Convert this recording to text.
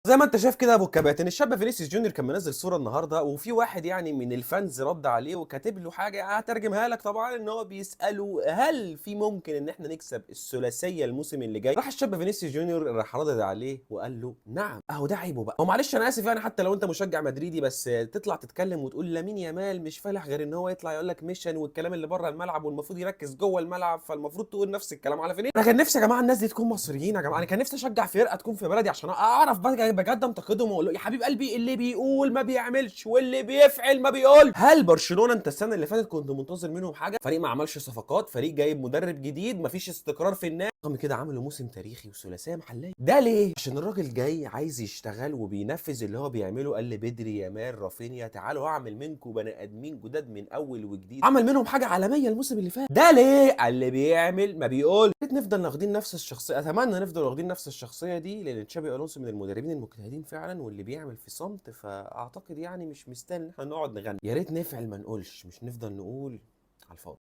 زي ما انت شايف كده يا ابو الكباتن، الشاب فينيسيوس جونيور كان منزل صوره النهارده، وفي واحد يعني من ال fans رد عليه وكاتب له حاجة هترجمها لك طبعا، ان هو بيساله هل في ممكن ان احنا نكسب الثلاثية الموسم اللي جاي. راح الشاب فينيسيوس جونيور راح ردد عليه وقال له نعم. اهو ده عيبه بقى. هو معلش انا اسف يعني، حتى لو انت مشجع مدريدي، بس تطلع تتكلم وتقول لامين يامال مش فالح غير ان هو يطلع يقول لك mission والكلام اللي بره الملعب، والمفروض يركز جوه الملعب، فالمفروض تقول نفس الكلام على فينيسيوس. انا كان نفسي يا جماعة الناس دي تكون مصريين يا جماعة، انا كان نفسي اشجع فرقه تكون في بلدي عشان اعرف بقى بجد انتقدهم واقول له يا حبيب قلبي اللي بيقول ما بيعملش واللي بيفعل ما بيقول. هل برشلونة انت السنة اللي فاتت كنت منتظر منهم حاجة؟ فريق ما عملش صفقات، فريق جايب مدرب جديد، مفيش استقرار في النادي، رغم كده عملوا موسم تاريخي وثلاثيه محليه. ده ليه؟ عشان الراجل جاي عايز يشتغل وبينفذ اللي هو بيعمله. قال لي بدري، يامال، رافينيا، تعالوا اعمل منكم بني ادمين جداد من اول وجديد. عمل منهم حاجة عالمية الموسم اللي فات. ده ليه؟ اللي بيعمل ما بيقول. نفضل واخدين نفس الشخصية، اتمنى نفضل واخدين نفس الشخصية دي، لان تشابي الونسو من المدربين المجتهدين فعلا واللي بيعمل في صمت، فاعتقد يعني مش مستاهل ان احنا نقعد نغني. يا ريت نفعل ما نقولش، مش نفضل نقول على الفاضي.